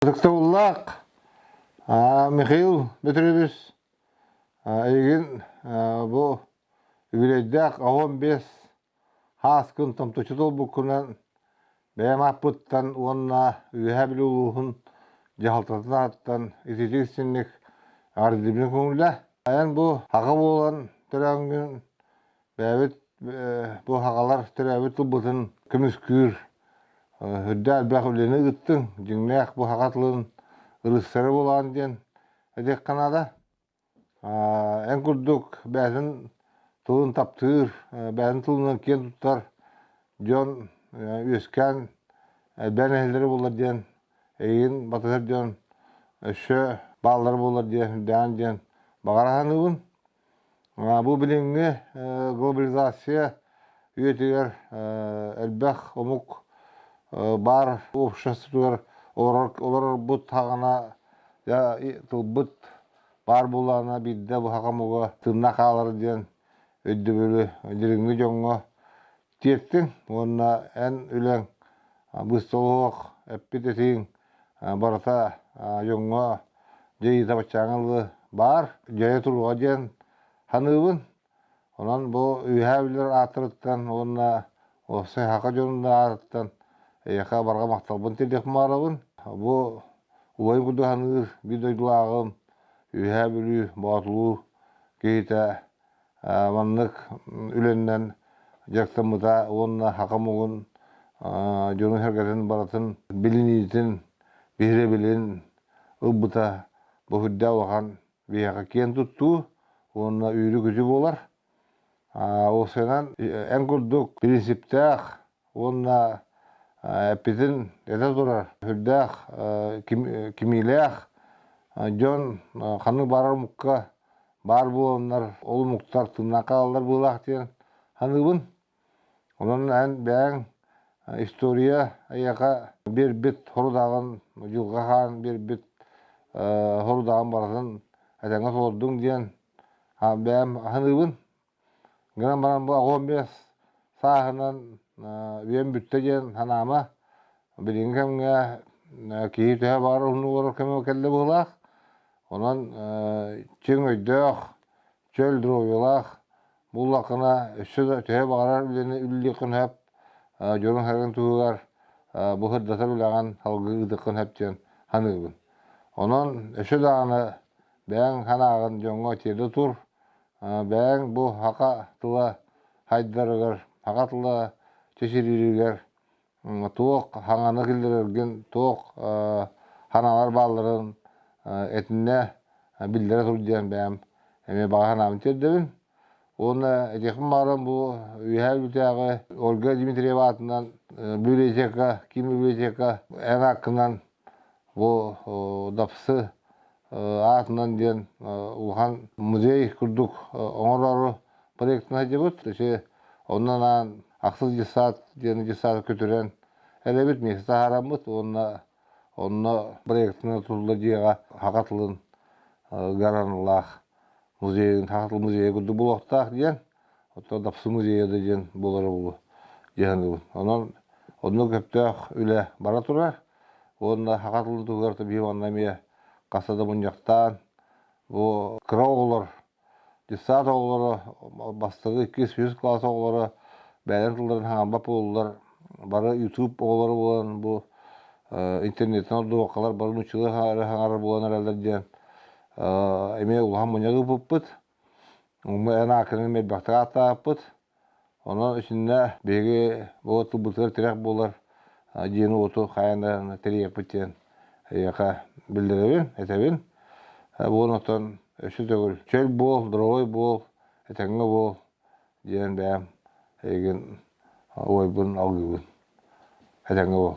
Ытыктабыллаах Михаил Петрович эйигин бу үбүлүөйдээх 15 хааскын томточу толбуккунан бэйэм ааппыттан уонна Үөһээ Бүлүү улууһун дьаһалтатын ааттан ититик истиҥник эҕэрдэлиибин көҥүллээ. Айан бу аҕа буолан төрөөҥҥүн Бэйэбит бу аҕалар төрөөбүт тылбытын көмүскүүр үрдээх элбэх үлэни ыыттыҥ, дьиҥнээх бу аҕа тылын ырыссара буолаҕын диэн этиэххэ наада. Эн курдук бэйэтин тылын таптыыр, бэйэтин тылынан киэн туттар дьон үөскээн элбээн эһэллэрэ буоллар диэн эйигин батыһар дьон өссө бааллара буоллар диэн үрдээн диэн баҕара саныыбын. Бу билиҥҥи глобализация үйэтигэр элбэх омук баар обществотыгар олорорбут хаҕана тылбыт баар буоллаҕына биирдэ бу саха омуга тыынна хаалар диэн өйдөбүлү дириҥҥи дьоҥҥо тиэртиҥ уонна эн үлэҥ быысталыах эппит этииҥ барыта дьоҥҥо дьайыыта баччааҥҥа дылы баар дьайа туруоҕа диэн саныыбын. Онон бу үөһээ билэр ааттарыттан уонна уопсай саха дьонун аатыттан эйиэхэ барҕа махталбын тиэрдиэхпин баҕарабын. Бу убайым курдук саныыр биир дойдулааҕым Үөһээ Бүлүү Боотулуу киһитэ маннык үлэннэн дьарыктаммыта уонна саха омугун дьонун-сэргэтин барытын билиниитин, биһирэбилин ылбыта бу сүрдээх улахан биһиэхэ киэн туттуу уонна үөрүү-көтүү буолар. Уопсайынан эн курдук принциптээх уонна эппитин этэ турар сүрдээх кимиилээх дьон ханнык баарар омукка баар буоланнар ол омуктар тыыннаах хаалаллар быһыылаах диэн саныыбын. Онон эн бэйэҥ история эйиэхэ биэрбит хорудаҕын, дьылҕа хаан биэрбит хорудаҕын барытын этэҥҥэ толордуҥ диэн бэйэм саныыбын. Гынан баран бу 85 сааһынан үйэм бүттэ диэн санаама. Билиҥҥи кэмҥэ киһи төһө баҕарар уһуннук олорор кэмэ кэллэ быһыылаах. Онон чиҥ өйдөөх, чөл доруобуйалаах буоллаххына өссө да төһө баҕарар үлэни үлэлиэххин сөп, дьонуҥ-сэргэҥ туһугар бу сырдатар үлэҕин салгыы ыытыаххын сөп диэн саныыбын. Онон өссө даҕаны бэйэҥ санааҕын дьоҥҥо тиэрдэ тур, Бэйэҥ бу саха тыла хайдарыгар, саха тыла чэчирииригэр туох хаҥаны киллэрэргин, туох ханаалар баалларын этиннэ биллэрэ тур диэн бэйэм эмиэ баҕа санаабын тиэрдэбин. Уонна этиэхпин баҕаран бу Үөһээ Бүлүүтээҕи Ольга Дмитриева аатынан библиотека, киин библиотека эн ааккынан Бу Дапсы аатынан диэн улахан музей курдук оҥороору проектын сылдьыбыт. Ити онно анаан ахсыс десант диэн десант көтүрэн эрэбит, миэстэ таһаараммыт уонна онно проектынан тутулла дьиэҕэ саха тылын гараналаах музейын, саха тыл музейа курдук буолуохтаах диэн Оттон Дапсы музейа да диэн буолара буолуо дии саныыбын. Онон оннук сөптөөх үлэ бара турар. Уонна саха тылын туһугар биһи манна эмиэ хаста да мунньахтаан бу кыра оҕолор, детсад оҕолоро, бастакы, иккис, үһүс кылаас оҕолоро бэйэлэрин тылларын хаҥаммат буоллулар. Бары YouTube оҕолоро буолан бу интернеттэн ордубаккалар бары нууччалыы хаҥарар буолан эрэллэр диэн эмиэ улахан мунньаҕы ыыппыппыт. Уҥа эн ааккынан элбэхтик ааттаабыппыт. Онон итиннэ биһиги бу тылбытыгар тирэх буолар дьиэни-уоту хайаан да тэрийиэхпит диэн эйиэхэ биллэрэбин, этэбин. Буон оттон өссө төгүл чөл буол, здоровай буол, этэҥҥэ буол диэн бэйэм эйигин уойбун алгыыбын. Этэҥҥэ буол.